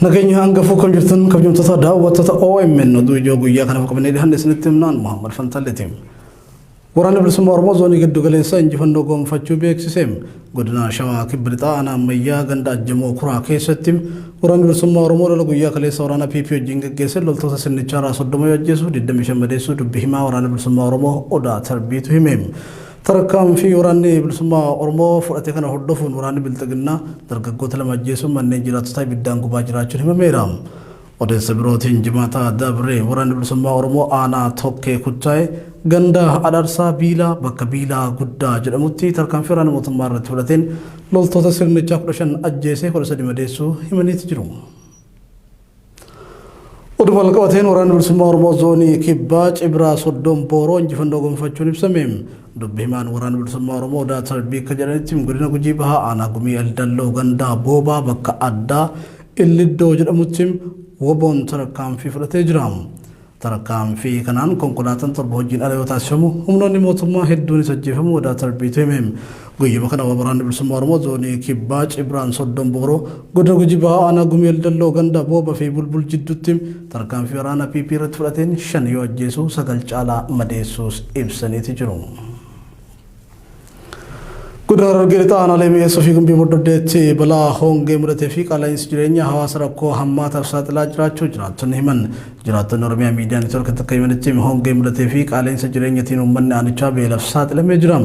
Nageenya hangafuu kam jirtan kabajamtoota daawwattoota OMN oduu ijoo guyyaa kanaaf qabannee dhiyaanne isinitti himnaan Muhammad Fantalleeti. Waraanni Bilisummaa Oromoo zoonii giddu galeessaa injifannoo gonfachuu beeksise. Godina Shawaa Kibba Lixaa aanaa Ammayyaa ganda Ajjamoo Kuraa keessatti Waraanni Bilisummaa Oromoo lola guyyaa kaleessa waraana PP wajjin geggeesseen loltoota sirnichaa irraa 30 yoo ajjeesu 25 madeessuu dubbi himaa Waraana Bilisummaa Oromoo Odaa Tarbiitu hime. Tarkaanfii Waraanni Bilisummaa Oromoo fudhate kana hordofuun waraanni Bilxiginnaa dargaggoota lama ajjeesuun manneen jiraattotaa ibiddaan gubaa jiraachuun himameera. Odeessa birootiin Jimaata dabre Waraanni Bilisummaa Oromoo aanaa Tokkee Kuttaayee ganda Adharsaa Biilaa bakka Biilaa Guddaa jedhamutti tarkaanfii waraana mootummaa irratti fudhateen loltoota sirnichaa 15 ajjeesee 13 madeessuu himaniiti jiru. Oduma walqabateen Waraanni Bilisummaa Oromoo Zoonii Kibbaa Cibraa Soddom Booroo injifannoo gonfachuun ibsame. Dubbi himaan Waraana Bilisummaa Oromoo Odaa Tarbii akka jedhanitti godina Gujii Bahaa aanaa Gumii Eldalloo gandaa Boobaa bakka addaa Illiddoo jedhamutti WBOn tarkaanfii fudhatee jira. Tarkaanfii kanaan konkolaataan 7 hojiin ala yoo taasifamu, humnoonni mootummaa hedduunis ajjeefamuu Odaa Tarbiitu hime. Guyyuma kana Waraanni Bilisummaa Oromoo Zoonii Kibbaa Cibraan Soddom Booroo, Godina Gujii Bahaa Aanaa Gumii Eldalloo ganda Booba fi Bulbul jidduutti tarkaanfii waraana PP irratti fudhateen 5 yoo ajjeesu 9 caalaa madeessuus ibsaniiti jiru. Godina Harargee Lixaa Aanaalee Mi'eessoo fi Gimbii Bordoddeetti balaa hongee mudatee fi qaala'insi jireenyaa hawaasa rakkoo hammaataaf saaxilaa jiraachuu jiraattonni himan. Jiraattonni Oromiyaa Miidiyaa Neetwoorkitti akka himanitti hongee mudatee fi qaala'insa jireenyatiin uummanni aanichaa beelaaf saaxilamee jira.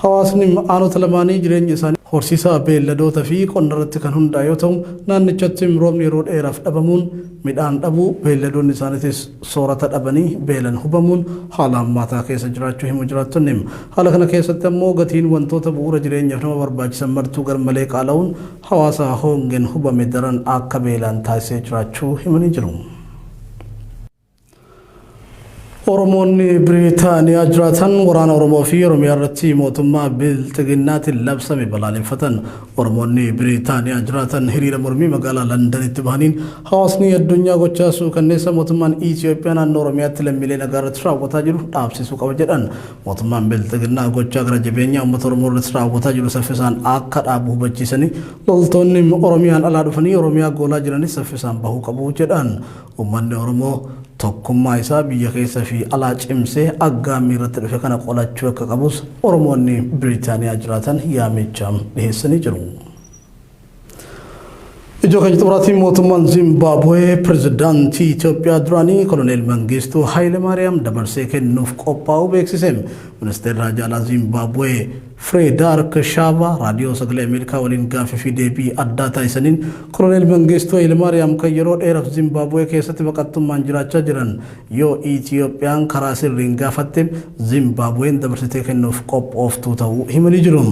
Hawaasni aanota lamaanii jireenya isaanii horsiisa beelladoota fi qonna irratti kan hundaa'e yoo ta'u, naannichatti roobni yeroo dheeraaf dhabamuun midhaan dhabuu, beelladoonni isaaniitis soorata dhabanii beelan hubamuun haala hammaataa keessa jiraachuu himu jiraattonni. Haala kana keessatti ammoo gatiin wantoota bu'uura jireenyaaf nama barbaachisan martuu garmalee qaala'uun hawaasa hoongeen hubame daran akka beelaan taasisee jiraachuu himanii jiru. Oromoonni Biriitaaniyaa jiraatan waraana Oromoo fi Oromiyaa irratti mootummaa Bilxiginnaatiin labsame balaaleffatan. Oromoonni Biriitaaniyaa jiraatan hiriira mormii magaalaa Landanitti bahaniin hawaasni addunyaa gochaa suukanneessa mootummaan Itiyoophiyaa naannoo Oromiyaatti lammiilee nagaa irratti raawwataa jiru dhaabsisuu qaba jedhan. Mootummaan Bilxiginnaa gochaa gara jabeenyaa uummata Oromoo irratti raawwataa jiru saffisaan akka dhaabu hubachiisanii loltoonni Oromiyaan alaa dhufanii Oromiyaa goolaa jiranis saffisaan bahuu qabu jedhan. Uummanni Oromoo tokkummaa isaa biyya keessa fi alaa cimsee aggaammii irratti dhufe kana qolachuu akka qabus Oromoonni Biriitaaniyaa jiraatan yaamicha dhiheessanii jiru. Ijoo keenya xumuraatiin mootummaan Zimbaabuwee pirezidaantii Itoophiyaa duraanii Koloneel Mangistuu Hayilemaariyaam dabarsee kennuuf qophaa'uu beeksise. Ministeerri Haajaa Alaa Zimbaabuwee Fireedaark Shaavaa Raadiyoo Sagalee Ameerikaa waliin gaaffii fi deebii addaa taasisaniin Koloneel Mangistuu Hayilemaariyaam kan yeroo dheeraaf Zimbaabuwee keessatti baqattummaan jiraachaa jiran yoo Itiyoophiyaan karaa sirriin gaafatte Zimbaabuween dabarsitee kennuuf qophooftuu ta'uu himanii jiru.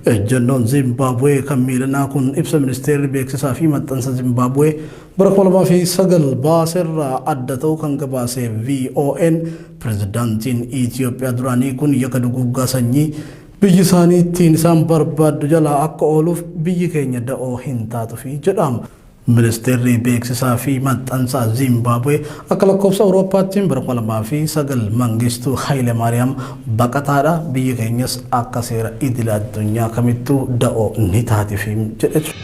Ejjennoon Zimbaabuwee kan miilanaa kun ibsa ministeerri beeksisaa fi maxxansa Zimbaabuwee Bara 2009 baaserraa adda ta'uu kan gabaase VOAn, pirezidaantiin Itiyoophiyaa duraanii kun yakka duguuggaa sanyii biyyi isaanii ittiin isaan barbaaddu jalaa akka ooluuf biyyi keenya da'oo hin taatufi jedha. Ministeerri Beeksisaa fi Maxxansaa Zimbaabuwee akka lakkoofsa Awurooppaatti bara 2009 Mangistuu Hayilemaariyaam baqataadha, biyyi keenyas akka seera idila addunyaa kamittuu da'oo ni taatifi jedhe ture.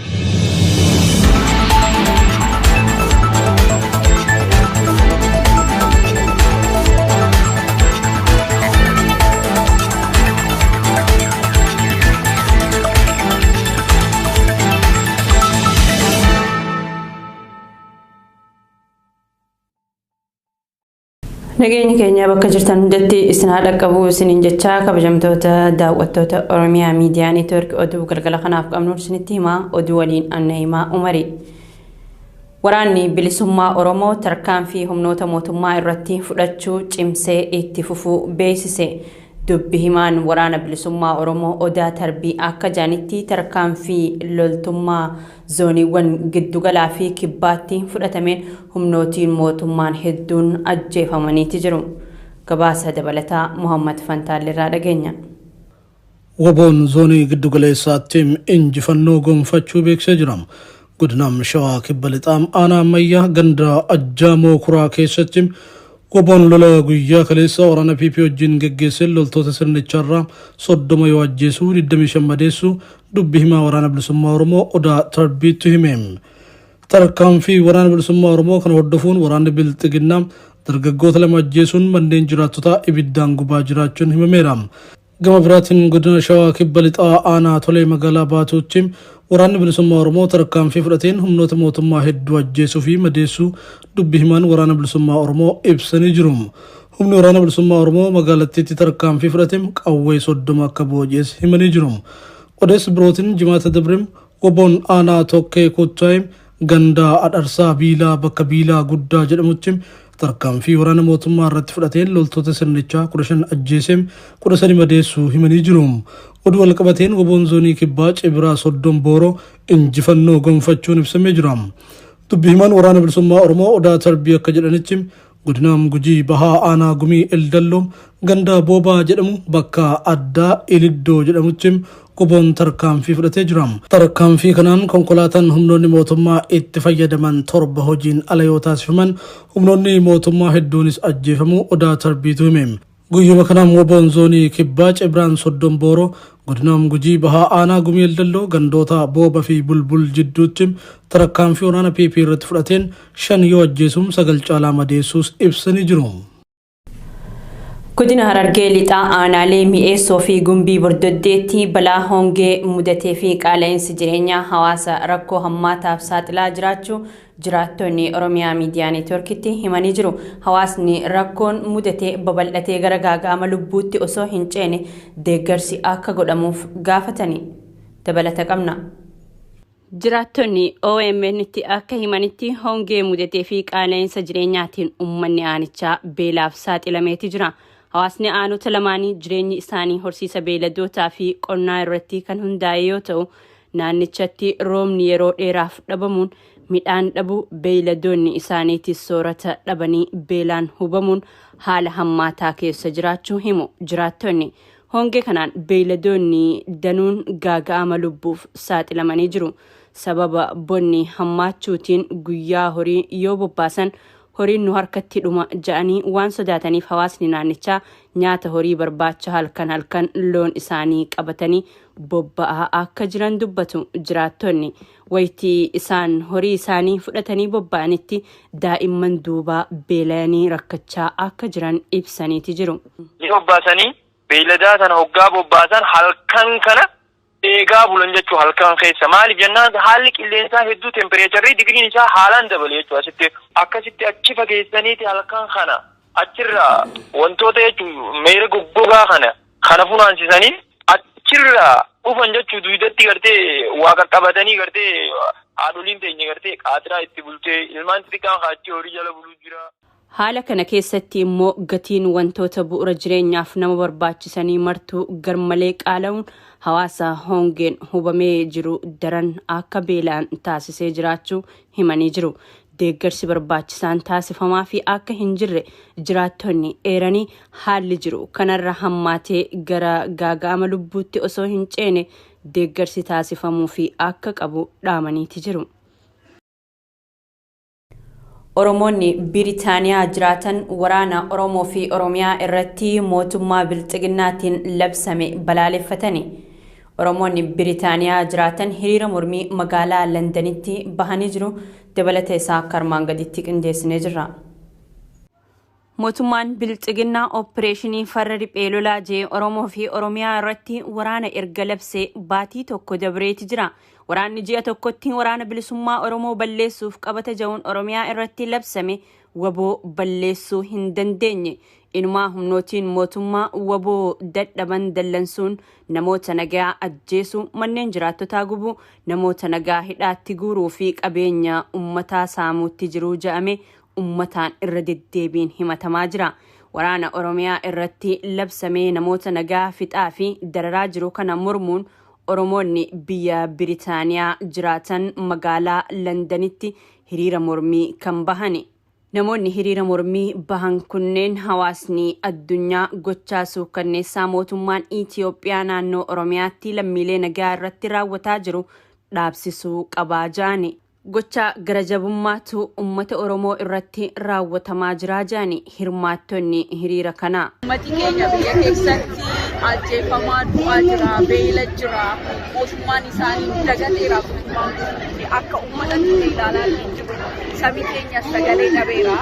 Nageenyi keenya bakka jirtan hundatti isin haa dhaqqabu isiniin jechaa kabajamtoota daawwattoota Oromiyaa Miidiyaa Neetwoork oduu galgala kanaaf qabnu isinitti himaa oduu waliin Anna Himaa Umari. Waraanni bilisummaa Oromoo tarkaanfii humnoota mootummaa irratti fudhachuu cimsee itti fufuu beeksise. Dubbi himaan Waraana Bilisummaa Oromoo Odaa Tarbii akka jedhanitti tarkaanfii loltummaa zooniiwwan giddugalaa fi kibbaatti fudhatameen humnootiin mootummaan hedduun ajjeefamaniiti jiru. Gabaasa dabalataa Muhammad Fantaalleerraa dhageenya. Wbo'n Zoonii Giddugaleessaatti injifannoo gonfachuu beeksisee jira. Godina Shawaa Kibba Lixaa Aanaa Ammayyaa ganda Ajjaamoo Kuraa keessatti Wbo'n lola guyyaa kaleessaa waraana PP wajjin geggeesseen loltoota sirnichaarraa 30 yoo ajjeesu 25 madeessuu dubbi himaa Waraana Bilisummaa Oromoo Odaa Tarbiitu hime. Tarkaanfii Waraana Bilisummaa Oromoo kana hordofuun waraanni Bilxiginnaa dargaggoota 2 ajjeesuun manneen jiraattotaa ibiddaan gubaa jiraachuun himameera. Gama biraatiin godina Shawaa Kibba Lixaa aanaa Tolee magaalaa Baatuutti waraanni bilisummaa Oromoo tarkaanfii fudhateen humnoota mootummaa hedduu ajjeesuu fi madeessuu dubbi himaan waraana bilisummaa Oromoo ibsanii jiru. Humni waraana bilisummaa Oromoo magaalattiitti tarkaanfii fudhate qawwee 30 akka booji'es himanii jiru. Odeessa birootiin jimaata dabre WBOn aanaa Tokkee Kuttaayee ganda Adharsaa Biilaa bakka Biilaa Guddaa jedhamutti tarkaanfii waraana mootummaa irratti fudhateen loltoota sirnichaa 15 ajjeesee 13 madeessuu himanii jiru. Oduu walqabateen WBOn zoonii kibbaa Cibiraa Soddom Booroo injifannoo gonfachuun ibsamee jira. Dubbi himaan waraana bilisummaa Oromoo Odaa Tarbii akka jedhanitti godina Gujii Bahaa aanaa Gumii Eldalloo ganda Boobaa jedhamu bakka addaa Iliddoo jedhamutti WBOn tarkaanfii fudhatee jira. Tarkaanfii kanaan konkolaataan humnoonni mootummaa itti fayyadaman 7 hojiin ala yoo taasifaman humnoonni mootummaa hedduunis ajjeefamuu Odaa Tarbiitu hime. Guyyuma kanaan WBOn zoonii kibbaa Cibraan Soddom Booroo godina Gujii Bahaa aanaa Gumii Eldalloo gandoota Booba fi Bulbul jidduutti tarkaanfii waraana PP irratti fudhateen 5 yoo ajjeesuun 9 caalaa madeessuus ibsanii jiru. Godina Harargee Lixaa aanaalee Mi'eessoo fi Gumbii Bordoddeetti balaa hongee mudatee fi qaala'insi jireenyaa hawaasa rakkoo hammaataaf saaxilaa jiraachuu jiraattonni Oromiyaa Miidiyaa Neetworkitti himanii jiru. Hawaasni rakkoon mudatee babal'atee gara gaaga'ama lubbuutti osoo hin ceene deeggarsi akka godhamuuf gaafatani. Dabalata qabna. Jiraattonni OMN'tti akka himanitti hongee mudatee fi qaala'insa jireenyaatiin uummanni aanichaa beelaaf saaxilameeti jira. Hawaasni aanota lamaanii jireenyi isaanii horsiisa beeyladootaa fi qonnaa irratti kan hundaa'e yoo ta'u, naannichatti roobni yeroo dheeraaf dhabamuun midhaan dhabuu, beeyladoonni isaaniitis soorata dhabanii beelaan hubamuun haala hammaataa keessa jiraachuu himu jiraattonni. Hongee kanaan beeyladoonni danuun gaaga'ama lubbuuf saaxilamanii jiru. Sababa bonni hammaachuutiin guyyaa horii yoo bobbaasan horiin nu harkatti dhuma ja'anii waan sodaataniif hawaasni naannichaa nyaata horii barbaacha halkan halkan loon isaanii qabatanii bobba'aa akka jiran dubbatu jiraattonni. Wayitii isaan horii isaanii fudhatanii bobba'anitti daa'imman duubaa beela'anii rakkachaa akka jiran ibsaniiti jiru. Ni bobbaasanii beeyladaa sana hoggaa bobbaasan halkan kana eegaa bulan jechuu halkan keessa. Maaliif jennaan haalli qilleensaa hedduu tempereecharri digiriin isaa haalaan dabale jechuu asitti. Akkasitti achi fageessaniiti halkan kana achirraa wantoota jechuu meera goggogaa kana funaansisanii achirraa dhufan jechuu duudatti gartee waa qaqqabatanii gartee haadholiin teenya gartee qaatiraa itti bultee ilmaan xixiqqaan kaachii horii jala buluu jira. Haala kana keessatti immoo gatiin wantoota bu'uura jireenyaaf nama barbaachisanii martuu garmalee qaala'uun hawaasa hongeen hubamee jiru daran akka beelaan taasisee jiraachuu himanii jiru. Deeggarsi barbaachisaan taasifamaa fi akka hin jirre jiraattonni eeranii haalli jiru kanarra hammaatee gara gaaga'ama lubbuutti osoo hin ceene deeggarsi taasifamuu fi akka qabu dhaamaniiti jiru. Oromoonni Biriitaaniyaa jiraatan waraana Oromoo fi Oromiyaa irratti mootummaa Bilxiginnaatiin labsame balaaleffatani. Oromoonni Biriitaaniyaa jiraatan hiriira mormii magaalaa Londanitti bahanii jiru. Dabalata isaa akka armaan gaditti qindeessinee jirra. Mootummaan Bilxiginnaa opereeshinii farra riphee lolaa jee Oromoo fi Oromiyaa irratti waraana erga labsee baatii tokko dabreeti jira. Waraanni ji'a tokkotti waraana bilisummaa Oromoo balleessuuf qabata ja'uun Oromiyaa irratti labsame waboo balleessuu hin dandeenye. Inumaa humnootiin mootummaa waboo dadhaban dallansuun namoota nagaa ajjeesuu, manneen jiraattotaa gubuu, namoota nagaa hidhaatti guuruu fi qabeenya uummataa saamuutti jiruu ja'ame uummataan irra deddeebiin himatamaa jira. Waraana Oromiyaa irratti labsamee namoota nagaa fixaa fi dararaa jiru kana mormuun Oromoonni biyya Biriitaaniyaa jiraatan magaalaa Londanitti hiriira mormii kan bahani. Namoonni hiriira mormii bahan kunneen hawaasni addunyaa gochaa suukanneessaa mootummaan Itiyoophiyaa naannoo Oromiyaatti lammiilee nagaa irratti raawwataa jiru dhaabsisuu qabaa ja'ani. Gocha gara jabummaatu uummata Oromoo irratti raawwatamaa jira jedhani hirmaattonni hiriira kanaa. Uummatni keenya biyya keessatti ajjeefamaa du'aa jira, beela jira, mootummaan isaanii dagateera guutummaan guutuutti akka uummatatti ilaalaa hin jiru. Sabi keenya sagalee dhabeera.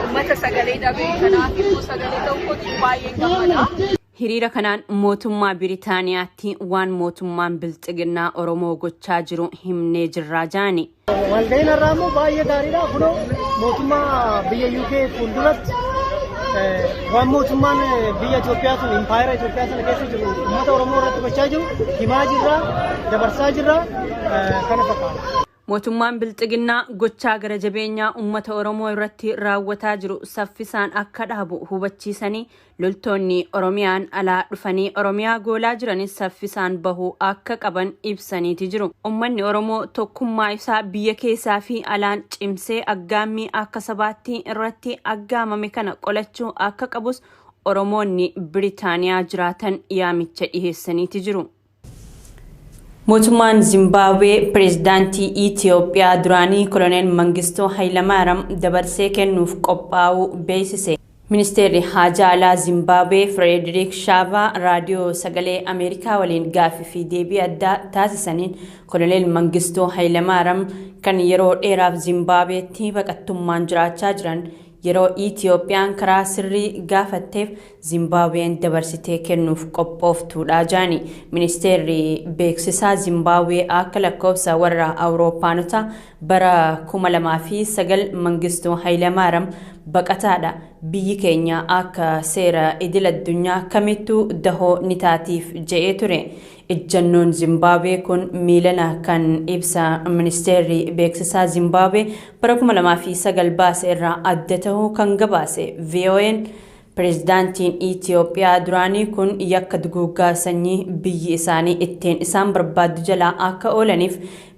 Uummata sagalee dhabee kanaaf immoo sagalee ta'uu kootiin baay'een gammada. Hiriira kanaan mootummaa Biritaaniyaatti waan mootummaan bilxiginnaa Oromoo gochaa jiru himnee jirraa jaani. Walga'iin har'aa immoo baay'ee gaariidha. Kunoo mootummaa biyya UK fuulduratti waan mootummaan biyya Itoophiyaa sun impaayera Itoophiyaa sana keessa jiru uummata Oromoo irratti gochaa jiru himaa jirra, dabarsaa jirra kana fakkaata. Mootummaan bilxiginnaa gochaa gara jabeenyaa uummata Oromoo irratti raawwataa jiru saffisaan akka dhaabu hubachiisanii loltoonni Oromiyaan alaa dhufanii Oromiyaa goolaa jiranis saffisaan bahuu akka qaban ibsaniiti jiru. Uummanni Oromoo tokkummaa isaa biyya keessaa fi alaan cimsee aggaammii akka sabaatti irratti aggaamame kana qolachuu akka qabus Oromoonni Biritaaniyaa jiraatan yaamicha dhiheessaniiti jiru. Mootummaan Zimbaabuwee pireezidaantii Itiyoophiyaa duraanii Koloneel Mangistuu Hayilamaariyaam dabarsee kennuuf qophaa'uu beeksise. Ministeerri Haajaa Alaa Zimbaabuwee Fireediriik Shaavaa raadiyoo sagalee Ameerikaa waliin gaaffii fi deebii addaa taasisaniin Koloneel Mangistuu Hayilamaariyaam kan yeroo dheeraaf Zimbaabuweetti baqattummaan jiraachaa jiran yeroo Itiyoophiyaan karaa sirrii gaafatteef Zimbaabuween dabarsitee kennuuf qophooftuudha jaani. Ministeerri beeksisaa Zimbaabuwee akka lakkoofsa warra Awurooppaanotaa bara 2009 Mangistuu Hayilamaariyaam baqataadha. Biyyi keenya akka seera idil addunyaa kamittuu dahoo ni taatiif je'ee ture. Ejjannoon Zimbaabuwee kun miilana kan ibsa ministeerri beeksisaa Zimbaabuwee bara 2009 baase irraa adda ta'uu kan gabaase VOA'n. Pireezidaantiin Itiyoophiyaa duraanii kun yakka duguuggaa sanyii biyyi isaanii ittiin isaan barbaaddu jalaa akka oolaniif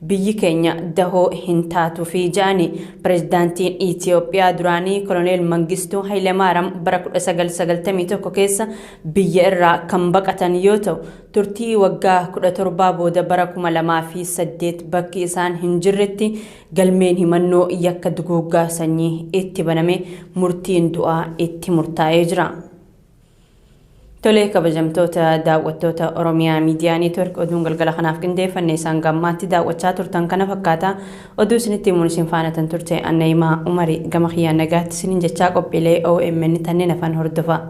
biyyi keenya dahoo hin taatuufi jedhani. Pireezidaantiin Itiyoophiyaa duraanii Koloneel Mangistuu Hayilamaariyaam bara 1991 keessa biyya irraa kan baqatan yoo ta'u turtii waggaa 17 booda bara 2008 bakki isaan hin jirretti galmeen himannoo yakka duguuggaa sanyii itti baname murtiin du'aa itti murtaa'ee jira. Tolee kabajamtoota daawwattoota Oromiyaa Miidiyaa Neetwork oduun galgala kanaaf qindeeffanne isaan gammaatti daawwachaa turtan kana fakkaata. Oduu isinitti himuun isin faana tan turte Annayimaa Umarii gama kiyyaan nagaatti isiniin jechaa qophiilee OMN tanneen afaan hordofa.